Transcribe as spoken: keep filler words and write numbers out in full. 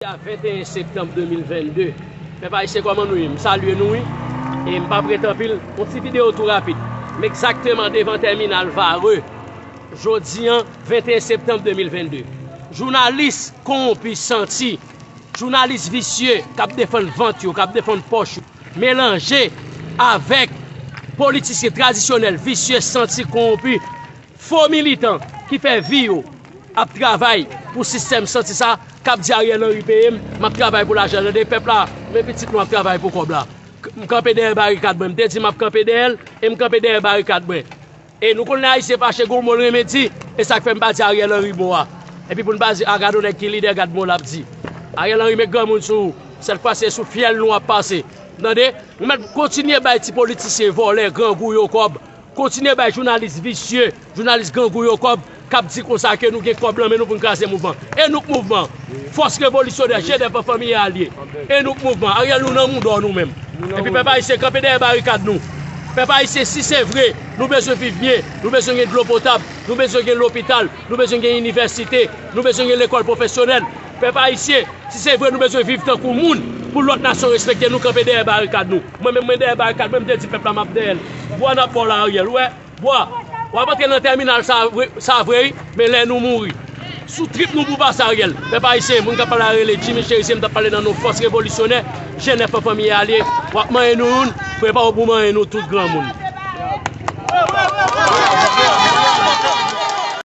A venteyen septanm de mil vennde. Pèp ayisyen, kòman nou ye? M salye nou, wi. E m p ap ret anpil. Yon ti videyo tou rapid. M egzakteman devan tèminal Varreux. Jodi a, venteyen septanm de mil vennde. Jounalis kowonpi santi, jounalis visye k ap defann vant yo, k ap defann pòch yo, melanje avèk politisyen tradisyonèl, visye, santi, kowonpi, fo militan ki fè vi yo ap travay pou sistèm santi sa, k ap di Ariel Henry peye m, m ap travay pou lajan. Tande, pèp la, men pitit nou ap travay pou kòb la. M kanpe dèyè barikad mwen. M te di m ap kanpe dèyè l, e m kanpe dèyè barikad mwen. E nou konn lè Ayisyen fache, gon mo l renmen di, e sa k fè m pa di Ariel Henry mo a. Epi pou n pa di, a, gad yon nèg ki lidè, gad mo l ap di. Ariel Henry met granmoun sou ou, sèt fwa se sou fyèl nou ap pase. Tande? Nou mèt kontinye bay ti politisyen vòlè, grangou yo kòb. Kontinye bay jounalis visye, jounalis grangou yo kòb, k ap di konsa ke nou gen kòb nan men nou pou n kraze mouvman. E nou k mouvman. Fòs revolisyonè, G N F an, fanmi e alye. E nou k mouvman. Ariel, nou nan mouda w nou menm. Epi pèp ayisyen, kanpe dèyè barikad nou. Pèp ayisyen, si se vre, nou bezwen viv byen, nou bezwen gen dlo potab, nou bezwen gen lopital, nou bezwen gen inivèsite, nou bezwen gen lekòl pwofesyonèl. Pèp ayisyen, si se vre nou bezwen viv tankou moun, pou lòt nasyon respekte nou, kanpe dèyè barikad nou. Mwen menm, mwen dèyè barikad mwen, m te di pèp la m ap dèyè l. Bwa n ap ba w la, Ariel, ou wè? Bwa, w ap antre nan tèminal sa vre, sa vre, wi, men lè nou mouri, sou trip nou pou pase, Ariel. Pèp ayisyen, moun k ap pale a rele Jimmy Cherizier, m t ap pale nan non fòs revolisyonè, G N F an, fanmi e alye. W ap manyen nou youn, prepare w pou manyen nou tout, granmoun.